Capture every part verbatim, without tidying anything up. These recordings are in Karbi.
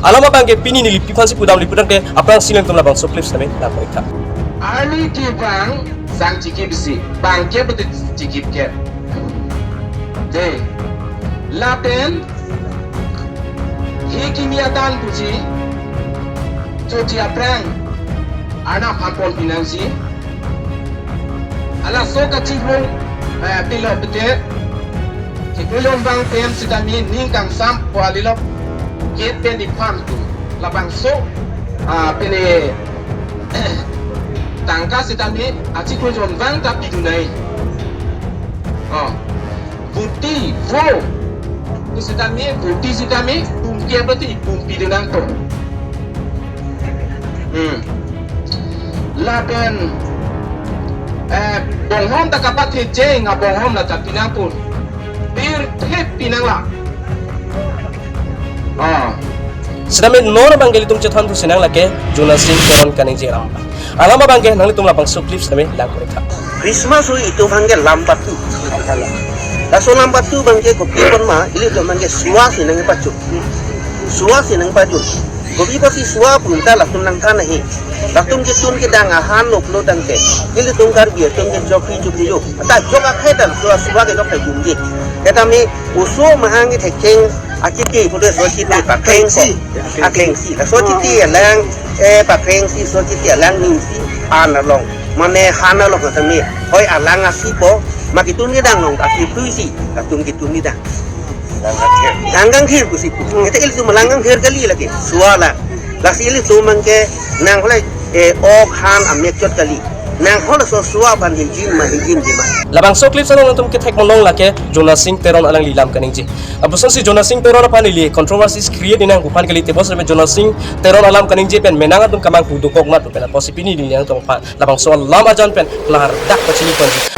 Alam abangke pini neli pi aphansi pudam neli pudamte aphrangsi nangtum labangso clip sitame lang-ik tha. Arni kevang sang chikip isi, bang kep pute chikip kep. De. Lapen he kimi atan pusi chochi aphrang Arnam aphan ponpi nangji. Halaso kachirung, eh, pilo pute, chiklo jon vang pen sitame ning kangsam po alilo. Gate pen iphan tu labangso, ah, pene tangka sitame achiklo jon vang ta pidun nai. Oh. Puti, vo. Pu sitame, puti sitame, pumpi apa ti, pumpi denang to. Hmm. Lapen, eh, bonghom ta kapat he jeng, a bonghom la ta pinang pun. Bir thep pinang la. Ah. Sitame non abangke ilitum chethan thu sinang lake Jonasing Teron kaningje alam. Alam abangke nanglitum labangso clip sitame lang-ik tha. Christmas hui itum abangke lam patu. Laso lam patu abangke kopi pon ma, ilitum abangke sua si nangpachun. Sua si nangpachun. Kopi pasi sua pun ta latum nangkan ahi. Latum ketun kedang ahan lok lo tangte. Ilitum Karbi atum ke jok hi jok hi jok. Ata jok akhai ta sua sua ke jok hai jumji. Keta mi oso mahang ke thekeng akiti pute so kiti pakreng si. Akreng si. Laso kiti alang, eh, pakreng si, so kiti alang ning si, an along. Mane han along kami. Hoi alang asi po, ma ketun kedang along, aki tui si, latum ketun kedang. Langgang thir pusi pu. Ete ilitum langgang thir kali lake. Sua la. Lasi ilitum abangke nang holai, eh, ok han amek chot kali. Nang hol so sua aphan hijim ma hijim di ma. Labangso clip along nangtum kethek malong lake Jonasing Teron alangli lam kaningje. Lapusonsi Jonasing Teron aphan ili controversies create inang pu aphan kali, tebos reme Jonasing Teron alam kaningje pen menang atum kamang pu dokok mat pen apotsi pini neli nangtum aphan labangso alam ajan pen klardak pachini ponji.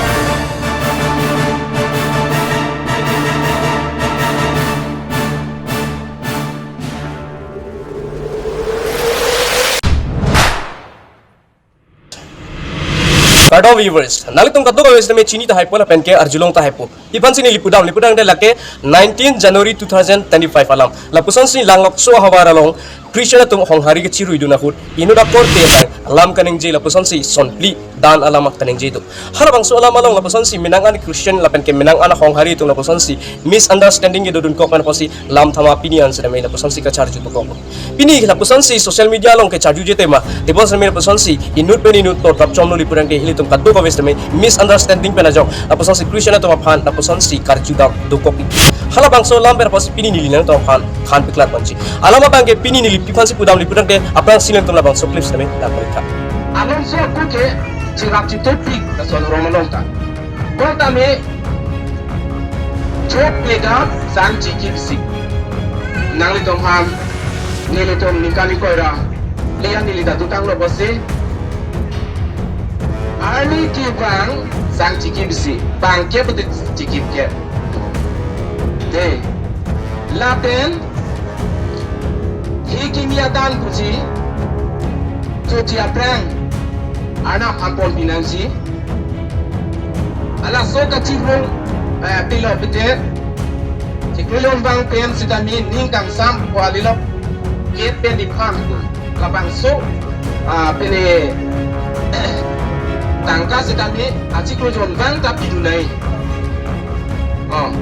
Kardom viewers, nanglitum kadokave sitame chini tahai po lapen ke arjulong tahai po. Pi aphansi neli pudam, neli pudamte lake nineteen January two thousand twenty-five alam. Lapusonsi Langlokso ahavar along Christian atum honghari kechirui dun ahut inut akorte alam kaningje lapusonsi son phli dan alam kaningje do. Halabangso alam along lapusonsi menang an Christian lapen ke menang an honghari atum lapusonsi misunderstanding kedo dun kok pen apotsi lam thama pini an sitame lapusonsi kacharju dokok. Pini lapusonsi social media along kecharjuje tema, tebos reme lapusonsi inut pen inut totrap chomlo li purangke ilitum kadokave sitame misunderstanding pen ajok lapusonsi Christian atum aphan lapusonsi karju dam dokok. Halabangso alam pen apotsi pini neli nangtum aphan than paklar ponji. Alam abangke pini neli pi aphansi pudam neli pudamte aphrangsi nangtum labangso clip sitame lang-ik tha. Alonso aku ke chirap chitepik lason rom along ta. Kota me chok pega sang chikip isi. Nanglitum aphan, nelitum ningkan ingkoi ra lian neli ta dutanglo pusi. Arni kevang sang chikip isi, bang kep pute chikip kep. De. Lapen he kimi atan pusi chochi aphrang Arnam aphan ponpi nangji. Halaso kachirung, eh, pilo pute, chiklo jon vang pen sitame ning kangsam po alilo. Gate pen iphan tu labangso, ah, pene tangka sitame achiklo jon vang ta pidun nai. Oh.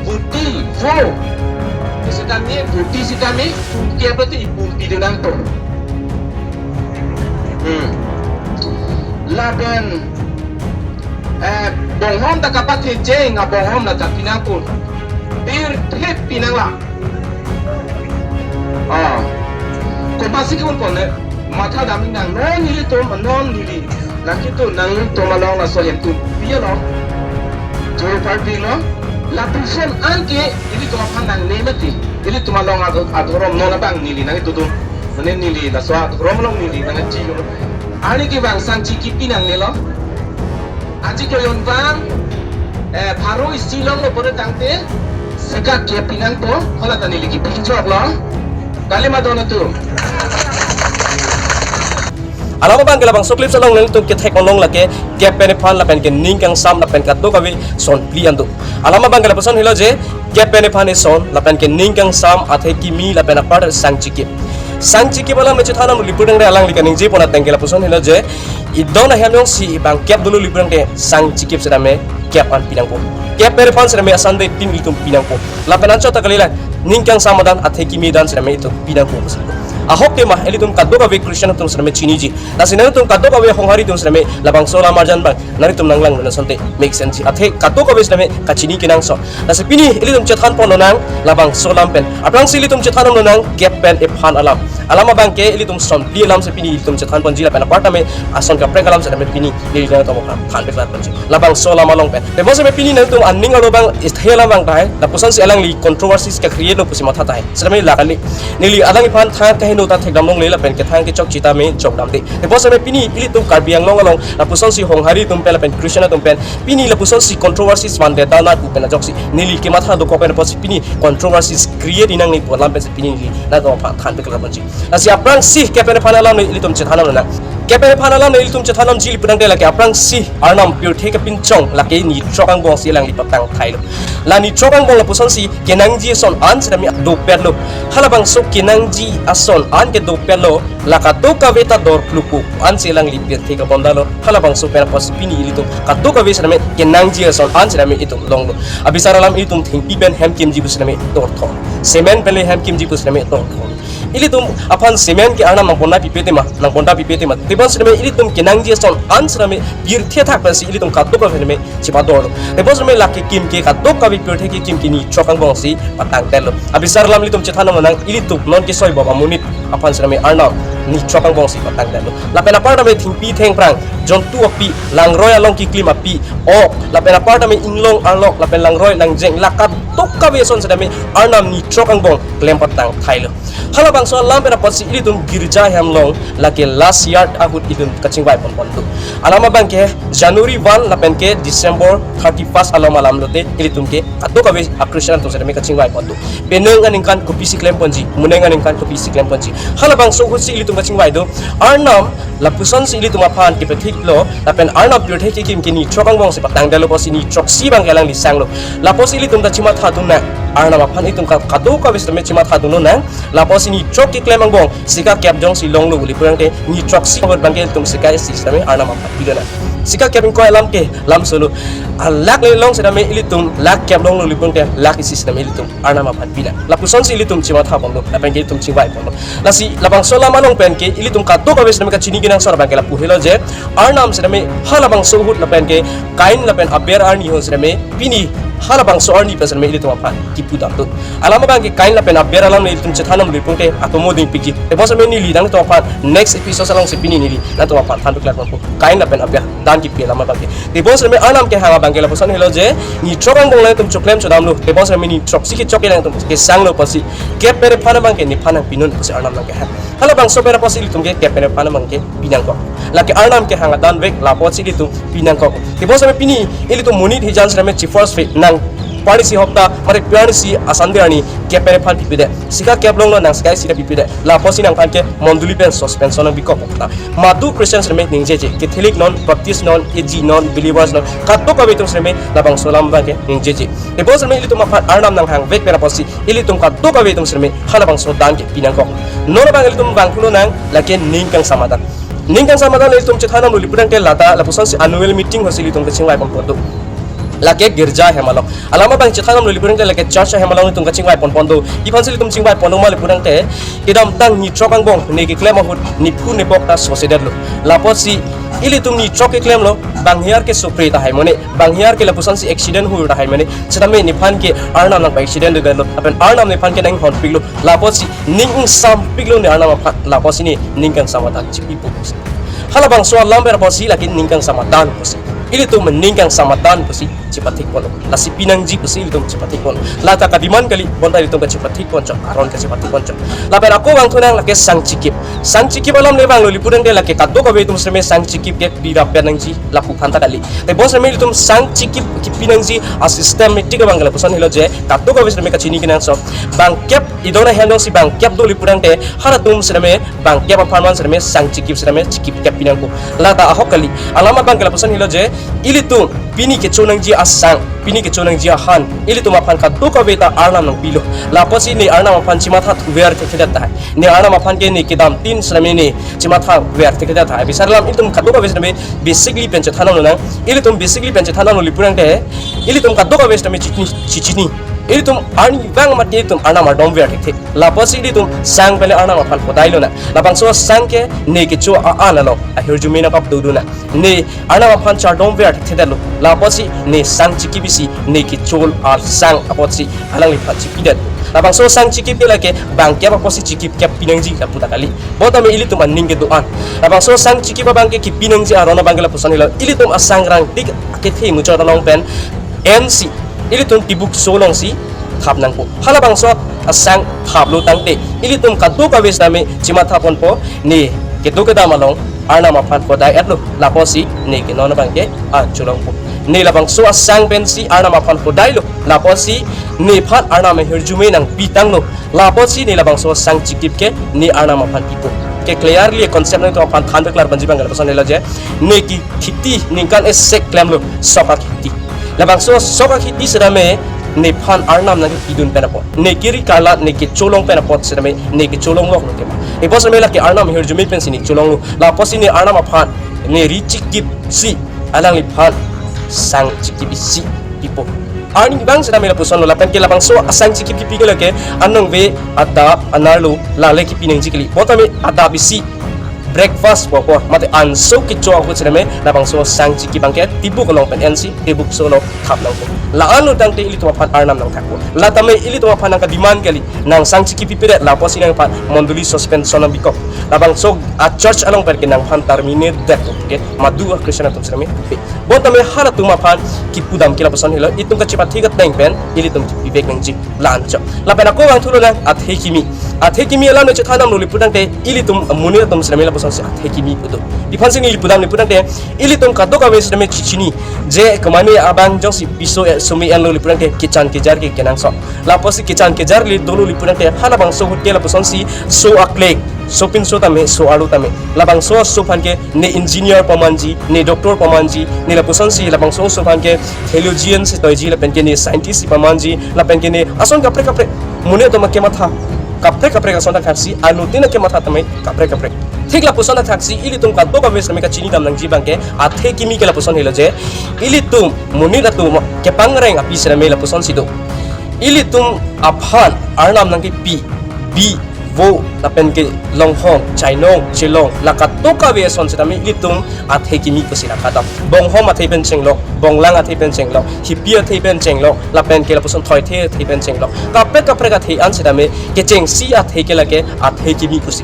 Puti, vo. Sitame, puti sitame, pumpi apa ti pumpi denang to. Hmm. Lapen, eh, bonghom ta kapat he jeng, a bonghom la ta pinang pun. Bir thep pinang la. Ah. Komatsi ke-un pon le, matha dam inang, non nelitum, non neli. Nangkitu nangtum along laso hem tum pi along. Juru parti lo. Lapuson anke ilitum aphan nangne mati. Ilitum along ad-, adhorom non abang neli nangkitu tum. Mane neli laso adhorom along neli nangji lo. Arni kevang sang chikip pi nangnelo. Achiklo jon vang, eh, pharo isi longlo pore tangte, seka kep pinang po, hala ta neli kipi choklo. Kali ma don atum. Alam abangke labangso clip along nangtum kethek malong lake, kep pen iphan lapen ke ning kangsam lapen kadokave son phli an do. Alam abangke lapuson helo je, Kep pen ephan eson, lapen ke ning kangsam, athe kimi, lapen apar sang chikip. Sang chikip alam chethan nangli pudang de alangli kaningje pon ateng ke lapuson helo je, idon ahem jongsi bang kep dolo li pudang de sang chikip sitame kep an pinangpo. Kep pen ephan sitame asande tin itum pinangpo. Lapen anchot ta kalilang, ning kangsam adan, athe kimi adan sitame itum pinangpo pusi. Ahok tema, ilitum kadokave Christian atum sitame chiniji. Lasi nangtum kadokave honghari atum sitame labangso alam arjan abang nangtum nanglang nang sante make sense ji. Athe kadokave sitame kachini kenangsot. Lasi pini ilitum chethan pon lonang labangso alam pen. Aphrangsi ilitum chethan lonang kep pen ephan alam. Alam abang ke ilitum son phli alam si pini ilitum chethan ponji lapen apar tame ason kaprek alam sitame pini neli nangtum aphan thanpeklar ponji. Labangso alam along pen. Tebon sitame pini nangtum aning arlo abang isthe alam abang tahai. Lapuson si alangli controversies ke-create lo pusi matha tahai. Sitame la kali. Neli alangliphan tha kaheno ta thekdam longle lapen kethang kechok sitame chokdamde. Tebon sitame pini ilitum Karbi Anglong along lapuson si honghari atum pen lapen Christian atum pen pini lapuson si controversies vande dana pu pen ajoksi neli kematha dokok pen apotsi pini controversies create inang ni pu alam pensi pini neli nangtum aphan thanpeklar ponji. Lasi aphrangsi kep pen ephan alam neli ilitum chethan lonang. Kep pen ephan alam neli ilitum chethan lonangji li pudang de lake aphrangsi Arnam pirthe kepinchong lake ni throk angbong si alangli patang thailo. La ni throk angbong lapuson si kenangji ason an sitame dopetlo. Halabangso kenangji ason an ke dopetlo, la kadokave ta dor kluku an si alangli pirthe kepondalo. Halabangso pen apotsi pini ilitum kadokave sitame kenangji ason an sitame itum longlo. Abisar alam itum thengpi pen hem kimji pu sitame torthor. Cement pen le hem kimji pu sitame torthor. Ilitum aphan cement ke Arnam nangpon pipe tema, nangpon pipe tema. Tebon sitame ilitum kenangji ason an sitame pirthe athak pensi ilitum kadokave sitame chepadorlo. Tebon sitame lake kim ke kadokave pirthe kekim ke ni throk angbong si patang telo. Abisar alam ilitum chethan lonang ilitum non kesoi bom amonit aphan sitame Arnam ni throk angbong si patang telo. Lapen apar tame thengpi thengphrang, jontu api, langroi along keklim api, ok, lapen apar tame inglong arlok, lapen langroi nangjeng, la kadokave ason sitame Arnam ni throk angbong klem patang thailo. Halabangso alam pen apotsi ilitum girja hem along lake last yard ahut ilitum kachingvai ponpon do. Alam abang ke January one lapen ke December thirty-first along alam lote ilitum ke kadokave a-Christian atum sitame kachingvai pon do. Penang aningkan kopisi klem ponji, monang aningkan kopisi klem ponji. Halabangso ahut si ilitum kachingvai do. Arnam lapuson si ilitum aphan kepethiklo, lapen Arnam pirthe kekim ke ni throk angbong si patang detlo pusi ni throksi abang ke alangli sanglo. Lapuson si ilitum ta chematha dun nang. Arnam aphan itum ka-, kadokave sitame chematha dun lonang. Lapuson si ni throk keklem angbong sika kep jongsi longlo li pudang de ni throksi abang ke itum sika isi sitame Arnam aphan pilonang. Sika kep ingkoi alam ke lam solo. A lakh le long sitame ilitum lakh kep longlo li pudang de lakh isi sitame ilitum Arnam aphan pinang. Lapuson si ilitum chematha ponlo, lapen ke ilitum chingvai ponlo. Lasi labangso alam along pen ke ilitum kadokave sitame kachini kenangsot abang ke lapu helo je, Arnam sitame halabangso ahut lapen ke Kain lapen Abel arni ahut sitame pini halabangso arni pen sitame ilitum aphan kipu damthu. Alam abang ke Kain lapen Abel alam le ilitum chethan longle pudang de atomo dingpikji. Tebon sitame neli nangtum aphan next episode along si pini neli nangtum aphan thanpeklar ponpo. Kain lapen Abel dan kipi alam abang ke. Tebon sitame Arnam kehang abang ke lapuson helo je, ni throk angbong nangtum choklem chodamlo. Tebon sitame ni throksi kechok ke nangtum kesanglo pusi. Kep pen ephan abang ke nephan nangpinun pusi Arnam nangkehang. Halabangso pen apotsi ilitum ke kep pen ephan abang ke pinangkok. Lake Arnam kehang adan vek, la apotsi ilitum pinangkok. Tebon sitame pini ilitum monit hijan sitame chi first fe nang parisi hopta mare parisi asande arni kep pen ephan pipedet. Sika kep longlo nang sika isi ta pipedet. La apotsi nangphan ke mondoli pen suspension nang bikok pokta. Madu Christian sitame ningjeje. Catholic non, Baptist non, A G non, Believers non, kadokave atum sitame labangso alam abang ke ningjeje. Tebon sitame ilitum aphan Arnam nanghang vek pen apotsi ilitum kadokave atum sitame halabangso dan ke pinangkok. Non abang ilitum bang pulo nang lake ning kangsam adan. Ning kangsam adan ilitum chethan longle li pudang ke lata lapuson si annual meeting ahut si ilitum kachingvai ponpon do. Lake girja hem along. Alam abang chethan longle li pudang ke lake church hem along ilitum kachingvai ponpon do. Iphan si ilitum chingvai pon do ma li pudang ke kedamtang ni throk angbong ne keklem ahut nephu nepok ta sosedetlo. Lapuson si ilitum ni throk keklemlo, bang hiar ke sopre tahai mone, bang hiar ke lapuson si accident hu tahai mone. Sitame nephan ke Arnam nangpa-accident detlo, lapen Arnam nephan ke nanghonpiklo. Lapuson si ning ingsampiklo ne Arnam aphan, lapuson si ne ning kangsam adan chipipo pusi. Halabangso alam pen apotsi lake ning kangsam adan pusi. Ilitum ning kangsam adan pusi chepathik ponlo. Lasi pinangji pusi ilitum chepathik ponlo. Lata kadiman kali, bonta ilitum kachepathik ponchot, aron kachepathik ponchot. Lapen ako vangthu nang lake sang chikip. Sang chikip alam le vanglo li pudang de lake kadokave atum sitame sang chikip ke pirap pen nangji lapu aphanta kali. Tebon sitame ilitum sang chikip kipi nangji a-systematic abang ke lapuson helo je, kadokave sitame kachini kenangsot. Bang kep idon ahem jongsi bang kep do li pudang de halatum sitame bang kep apharman sitame sang chikip sitame chikip kep pinangpo. Lata ahok kali. Alam abang ke lapuson helo je, ilitum pini kecho nangji asang, pini kecho nangji ahan, ilitum aphan kadokave ta Arnam nangpilo. Lapusi ne Arnam aphan chematha thuver thekthedet tahai. Ne Arnam aphan ke ne kedamtin sitame ne chematha ver thekthedet tahai. Bisar alam ilitum kadokave sitame basically pen chethan lonang. Ilitum basically pen chethan longle pulangte, ilitum kadokave sitame chini, chini. Ilitum arnivang amat ilitum Arnam ardom ver thekthe. Lapusi ilitum sang pen le Arnam aphan hodai lonang. Labangso asang ke ne kecho a-an along ahirjume nangpap dodunang. Ne Arnam aphan chardom ver thekthedetlo. Lapusi ne sang chikip isi, ne kecho asang apotsi alangliphan chikipdetlo. Labangso sang chikip ke lake bangkep apotsi chikip kep pinangji lapu ta kali. Bonta me ilitum aning kedo-an. Labangso sang chikip abang ke kipinangji aron abang ke lapuson helo. Ilitum asang rangtik akethe muchot along pen ensi, ilitum tibukso alongsi thap nangpo. Halabangso asang thaplo tangte, ilitum kadokave sitame chematha ponpo, ne kedo kedam along Arnam aphan hodai-etlo, lapusi ne ke non abang ke an cholongpo. Ne labangso asang pensi Arnam aphan hodailo, lapusi nephan Arnam ahirjume nangpitanglo, lapusi ne labangso asang chikip ke ne Arnam aphan pipo. Ke clearly concept nangtum aphan thanpeklar ponji abang ke lapuson helo je, ne ke kheti ningkan esek klemlo, sok akheti. Labangso sok akheti sitame nephan Arnam nangkipidun pen apot, ne kiri karlat ne kecholong pen apot sitame ne kecholong loklo tema. Ipo sitame lake Arnam ahirjume pensi ne cholonglo. Lapusi ne Arnam aphan ne ri chikipsi alangliphan sang chikip isi pipo. Arnivang sitame lapusonlo, lapen ke labangso asang chikip kipi ke lake anong ve adap anerlo, lale kipinangji kali. Bonta me adap isi breakfast po po, mate anso kecho ahut sitame labangso sang chikip abang ke tibuk along pen ensi tibukso along thap nangpo. La-anlo tangte ilitum aphan Arnam nangthakpo. La tame ilitum aphan nangkademand kali, nang sang chikip pipedet, lapusi nangphan mondoli suspension nangpikok. Labangso a-church along pen ke nangphan terminate detpo ke, madu a-Christian atum sitame. Bonta me halatum aphan kipudam ke lapuson helo, itum kachepathik ateng pen ilitum kipivek nangji. La-an chok. Lapen ako vangthu lonang athe kimi. Athe kimi alam chethan longle pulangte, ilitum monit atum sitame lapusonsi athe kimi pu do. Iphansi neli pudamle pulangte, ilitum kadokave sitame chichini je kemane abang jongsi piso e, sumi enlo le pulangte kechan kejar ke kenangsot. Lapusi kechan kejar le dolole pulangte, halabangso ahut ke lapusonsi so akleng, sopinso tame, so arlo tame, labangso aso aphan ke ne engineer pamanji, ne doctor pamanji, ne lapusonsi labangso aso aphan ke theologian si toiji, lapen ke ne scientist si pamanji, lapen ke ne ason kaprek kaprek, monit atum kematha kaprek kaprek ason thakthaksi, anuttin kematha tame kaprek kaprek. Thik lapuson thakthaksi, ilitum kadokave sitame kachinidam nangji abang ke athe kimi ke lapuson helo je, ilitum monit atum kepangreng api sitame lapusonsi do. Ilitum aphan Arnam nangkipi bi, vo, lapen ke longhong, chainong, chelong, la kadokave ason sitame ilitum athe kimi pusi nangkadam. Bonghom athe pen chenglok, bonglang athe pen chenglok, hipi athe pen chenglok, lapen ke lapuson thoithe athe pen chenglok, kaprek kaprek athe an sitame kechengsi athe ke lake athe kimi pusi.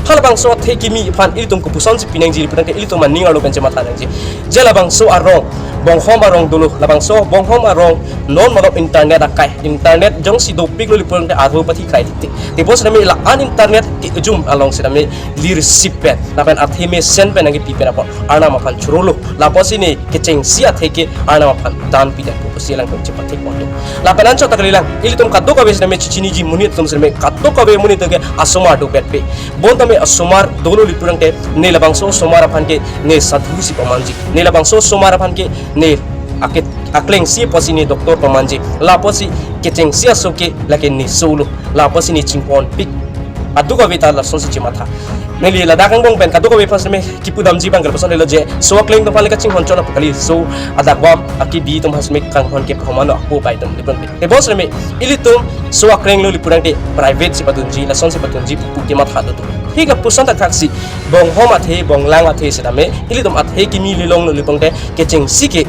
Halabangso athe kimi aphan ilitum kopusonsi pinangji le pulangte, ilitum aning arlo pen chematha nangji. Je labangso arong, bonghom arong dolo, labangso bonghom arong non malom internet akai, internet jongsi dopiklo le pulangte arvo pathi krai dikte. Tebos sitame la-an internet ke ujum along sitame lir sip pen, lapen athe mesen pen nangkipi pen apot Arnam aphan chorolo. Lapusi ne kechengsi athe ke Arnam aphan dan pidetpo pusi alangtum chepathik ponlo. Lapen anchot ta kalilang, ilitum kadokave sitame chichiniji, monit atum sitame kadokave monit ke asomar dopetpe. Bonta me asomar dolole pulangte, ne labangso asomar aphan ke ne sadhu si pamanji, ne labangso asomar aphan ke ne ake, aklengsi apotsi ne doctor pamanji, lapusi kechengsi aso ke lake ne solo, lapusi ne chingponpik. Kadokave ta lasonsi chematha. Neli ladak angbong pen kadokave aphan sitame kipudamji abang ke lapuson helo je, so akleng atum aphan le kachinghon chot apot kali, so adakvam akibi atum aphan sitame kanghon kep homano ako pai atum le pulangte. Tebos sitame ilitum so akleng lo le pulangte private si padunji, lasonsi padunji pu kematha do atum. Thik lapuson thakthaksi, bonghom athe, bonglang athe sitame ilitum athe kimi le longlo le pulangte, kechengsi ke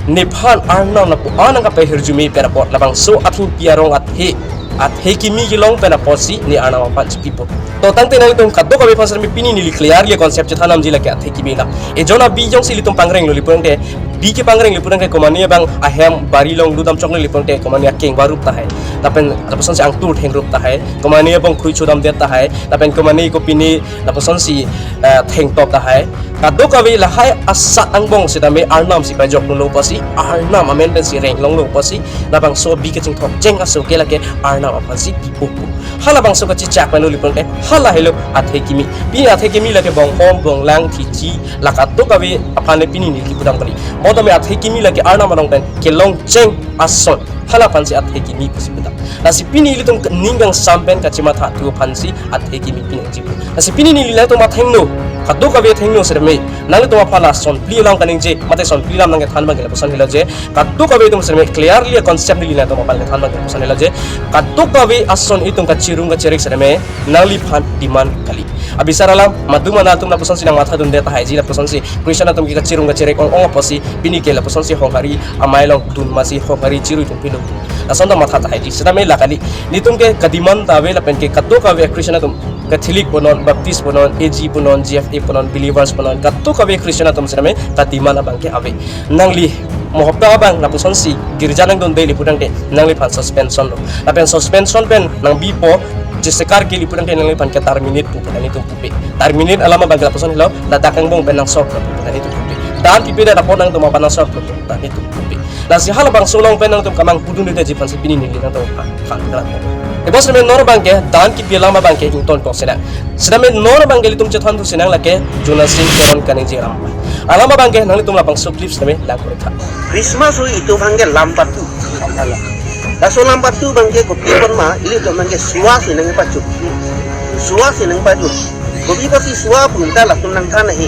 nephan Arnam lapu-an nangkapahirjume pen apot, labangso athengpi arong athe, athe kimi kelong pen apotsi ne Arnam aphan chipipo. To tangte nangtum kadokave aphan sitame pini neli clearly concept chethan damji lake athe kimi na. Ejon abi jongsi ilitum pangrenglo le pulangte, bi kepangreng le pulangte komane abang ahem bari along dodam choklo le pulangte, komane akeng barup tahai, lapen lapusonsi angtur thengrup tahai, komane abang khui chodamdet tahai, lapen komane kopine lapusonsi, eh, thengtop tahai. Kadokave lahai asat angbong sitame Arnam si pajok longlo apotsi, Arnam amen pensi reng longlo apotsi, labangso bi kachingthok cheng aso ke lake Arnam aphansi pipo pu. Halabangso kachechak pen lo le pulangte, hala helo athe kimi. Pini athe kimi lake bonghom, bonglang, thichi, la kadokave aphan le pini neli kipudam kali. Otome athe kimi lake Arnam along pen kelongcheng ason, hala aphansi athe kimi pusi puta. Lasi pini ilitum ning kangsam pen kachematha thu aphansi athe kimi pinangji pu. Lasi pini neli nangtum athengno, kadokave athengno sitame, nanglitum aphan la son phli alam kaningje, mate son phli alam nangkethan abang ke lapuson helo je, kadokave atum sitame clearly concept neli nangtum aphan kethan abang ke lapuson helo je, kadokave ason itum kachirum kacherek sitame nangliphan demand kali. Abisar alam, madum ana atum lapusonsi nangmathadunde tahai ji, lapusonsi Christian atum ke kachirum kacherek ong-ong apotsi pini ke lapusonsi Honghari amei along dun masi Honghari chirui atum pilo. Lason ta matha tahai ji. Sitame la kali, nelitum ke kademand ta ave lapen ke kadokave Christian atum, Catholic punon, Baptist punon, A G punon, G F A punon, Believers punon, kadokave Christian atum sitame kademand abang ke ave. Nangli mo hopta abang lapusonsi girja nangdunde ili putangte nangliphan suspension lo. Lapen suspension pen nangbipo, jese karke ili putangte nangliphan ke terminate pu pu nelitum pupe. Terminate alam abang ke lapuson helo, ladak angbong pen nangsolve lo pu pu nelitum pupe. Dan pipedet apot nangtum aphan nangsolve lo pu pu nelitum pupe. Lasi halabangso along pen nangtum kamanghu dundeji aphansi pini neli nangtum aphan than kra. Tebos sitame non abang ke dan kipi alam abang ke ingtontong sinang. Sitame non abang ke ilitum chethan thu sinang lake Jonasing Teron kaningje alam abang. Alam abang ke nanglitum labangso clip sitame lang kore tha. Christmas hui itum abang ke lam patu. Laso lam patu abang ke kopi pon ma, ilitum abang ke suwa si nangpachuk. Suwa si nangpachuk. Kopi apotsi suwa pu ta latum nangthan ahi.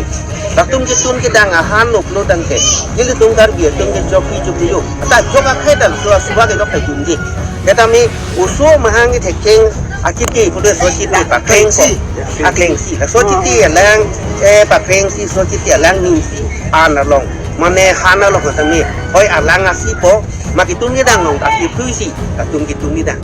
Latum ketun kedang ahan lo pulo tangte, ilitum Karbi atum ke jok hi chuk yo. Ta jok akhai ta suwa, suwa ke jok khai dunji. Ketame oso mahang kethekeng achiti pulote oso achiti pakreng ko. Akrengsi. Oso achiti alang, eh, pakrengsi, oso achiti alang nimsi, an along. Mane han along ketame. Hoi alang asipo, ma ketun kedang along ta asiphuisi, latum ketun kedang.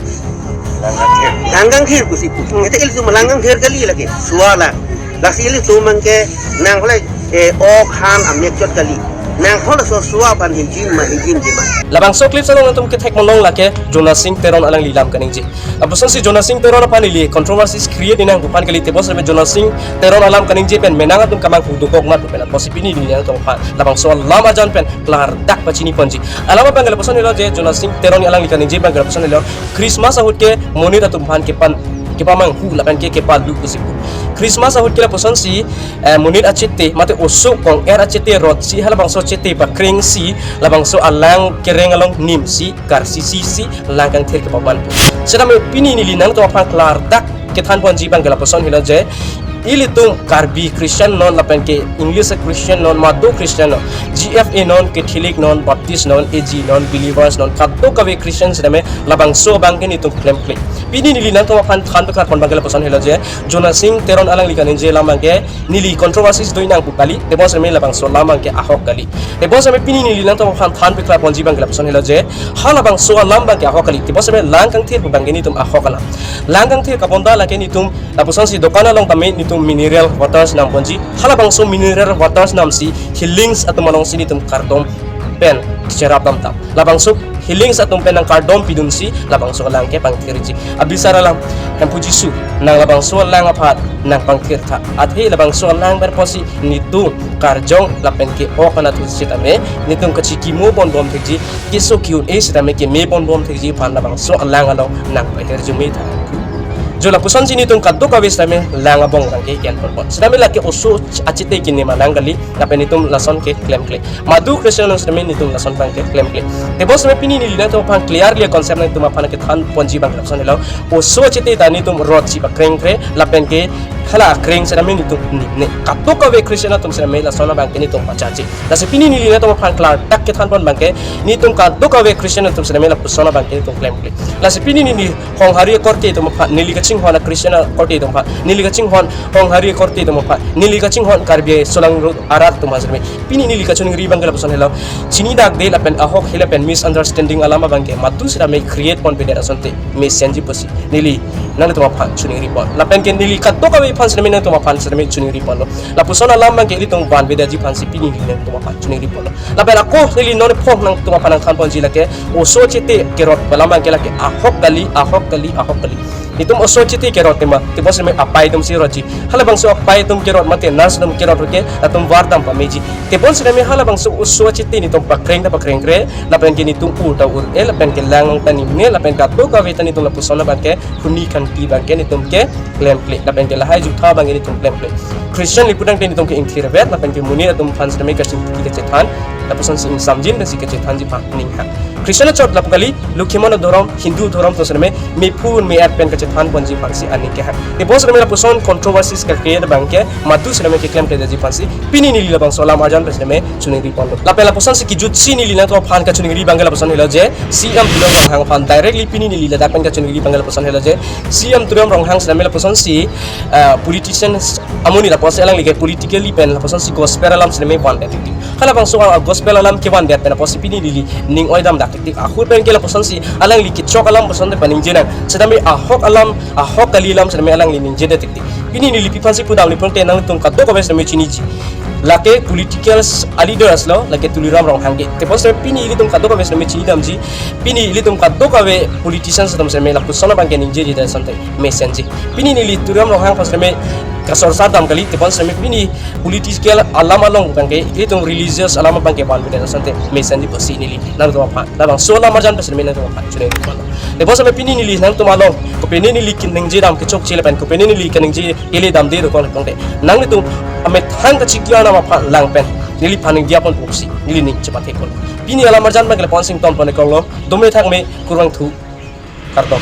Lang kangthir pusi pu. Ete ilitum lang kangthir kali lake. Suwa lang. Lasi ilitum abang ke nang hole, eh, ok han amek chot kali. Nang hole so suwa aphan hijim ma hijimji ma. Labangso clip along nangtum kethek monlong lake Jonasing Teron alangli lam kaningje. Lapusonsi Jonasing Teron aphan ili controversies create inang pu aphan kali, tebos sitame Jonasing Teron alam kaningje pen menang atum kamanghu dokok mat pu pen apotsi pini neli nangtum aphan labangso alam ajan pen klardak pachini ponji. Alam abang ke lapuson helo je Jonasing Teron alangli kaningje abang ke lapuson helo, Christmas ahut ke monit atum aphan kepan, kepamanghu lapen ke kepalu pusi pu. Christmas ahut ke lapusonsi, eh, monit achiti mate oso kong-er achiti rotsi halabangso achiti pakrengsi labangso alang kereng along nimsi karsisi si lang kangthir kepaban pu. Sitame pini neli nangtum aphan klardak kethan ponji abang ke lapuson helo je, ilitum Karbi Christian non lapen ke English Christian non, madu Christian non, G F A non, Catholic non, Baptist non, A G non, Believers non, kadokave Christian sitame labangso abang ke nelitum klemkle. Pini neli nangtum aphan than pekar pon abang ke lapuson helo je, Jonasing Teron alangli kaningje alam abang ke neli controversies do inang pu kali, tebos sitame labangso alam abang ke ahok kali. Tebos sitame pini neli nangtum aphan than pekar ponji abang ke lapuson helo je, halabangso alam abang ke ahok kali, tebos sitame lang kangthir pu abang ke nelitum ahok alam. Lang kangthir kapon ta lake nelitum lapusonsi dokan along tame nelitum mineral waters nam ponji. Halabangso mineral waters namsi healings atum alongsi nelitum kardom pen cherap damtap. Labangso healings atum pen nangkardom pidunsi labangso alang ke pangthirji. Abisar alam, Hemphu Jisu, nang labangso alang aphan nangpangthir tha. Athe labangso alang pen apotsi nelitum karjong lapen ke ok anatthu sitame nelitum kachikimo ponbom thekji, keso ke-un-e sitame keme ponbom thekji aphan labangso alang along nangpahirjume tha. Jo lapusonsi nelitum kadokave sitame lang abang abang ke ken ponbom. Sitame lake oso achiti kenem alang kali, lapen nelitum lason ke klemkle. Madu Christian along sitame nelitum lason abang ke klemkle. Tebos sitame pini neli nangtum aphan clearly concept nangtum aphan kethan ponji abang ke lapuson helo. Oso achiti ta nelitum rotsi pakrengkre, lapen ke hala akreng sitame nelitum nimne. Kadokave Christian atum sitame lason abang ke nelitum pachaji. Lasi pini neli nangtum aphan klardak kethan pon abang ke, nelitum kadokave Christian atum sitame lapuson abang ke nelitum klemkle. Lasi pini neli Honghari akorte atum aphan, neli kachinghon a-Christian akorte atum aphan, neli kachinghon Honghari akorte atum aphan, neli kachinghon Karbi Solang ro arat atum aphan sitame pini neli kachiningri abang ke lapuson helo. Chinidakde lapen ahok he lapen misunderstanding alam abang ke madu sitame create ponpedet asonte mesenji pusi neli nanglitum aphan chiningri pon. Lapen ke neli kadokave aphan sitame nangtum aphan sitame chiningri ponlo. Lapuson alam abang ke ilitum vanvedetji aphansi pini neli nangtum aphan chiningri ponlo. Lapen ako neli non phong nangtum aphan nangthan ponji lake oso achiti kerot alam abang ke lake ahok kali, ahok kali, ahok kali. Netum oso chiti kerot tema, tebon seme apai atum si rotji. Halabangso apai atum kerot mate nurse atum kerot ke, latum vardam pameji. Tebon seme halabangso oso chiti netum pakreng ta pakrengkre, lapen ke netum ur ta ur-e, lapen ke lang ta nimne, lapen kadokave ta netum lapuson abang ke, huni kanti abang ke netum ke klemkle, lapen ke lahai jutha abang ke netum klemkle. Christian lipudang te netum ke ingthir vet, lapen ke monit atum aphan seme kachingki kachethan, lapuson si ingsamjin dan si kachethanji pha ning ha. Christian achot lapu kali, Lukhimon adhorom, Hindu adhorom atum seme, mephu me-et pen kachethan ponji aphan si aning ke ha. Tebon seme lapuson controversies ke create abang ke, madu seme keklem keji aphan si, pini neli labangso alam arjan pen seme, chiningri ponlo. Lapen lapuson si kijut si neli nangtum aphan kachiningri abang ke lapuson helo je, C M Tuliram Ronghang aphan directly pini neli ladak pen kachiningri abang ke lapuson helo je, C M Tuliram Ronghang seme lapuson si, ah, politicians amonit apotsi alangli ke politically pen lapuson si gospel alam seme vandet tik tik. Halabangso a gospel alam kevandet pen apotsi pini neli ning oi damdak tik tik. Ahut pen ke lapuson si alangli kechok alam puson te paningje nang. Setame ahok alam, ahok kali alam seme alangli ningjedet tik tik. Pini neli pi aphan si pudam ni pon te nangtum kadokave seme chiniji. Lake political s-, a leaders lo, lake Tuliram Ronghang ke. Tebon seme pini ilitum kadokave seme chinidamji. Pini ilitum kadokave politicians atum seme lapuson abang ke ningjejedet asonte mesenji. Pini neli Tuliram Ronghang aphan seme kasorsar dam kali, tebon seme pini political alam along abang ke, itum religious alam abang ke vanvedet asonte mesenji pusi neli nangtum aphan, labangso alam arjan pen seme nangtum aphan chiningri ponlo. Tebon seme pini neli nangtum along, kopine neli keningje dam kechokche lapen kopine neli keningje ili damde dokok le tangte, nanglitum amethang kachiklo anam aphan lang pen neliphan ningje pon pusi neli ning chepathe pon. Pini alam arjan abang ke lapu-an si ington pon-e koklo, dome thakme, kurvangthu, kardom.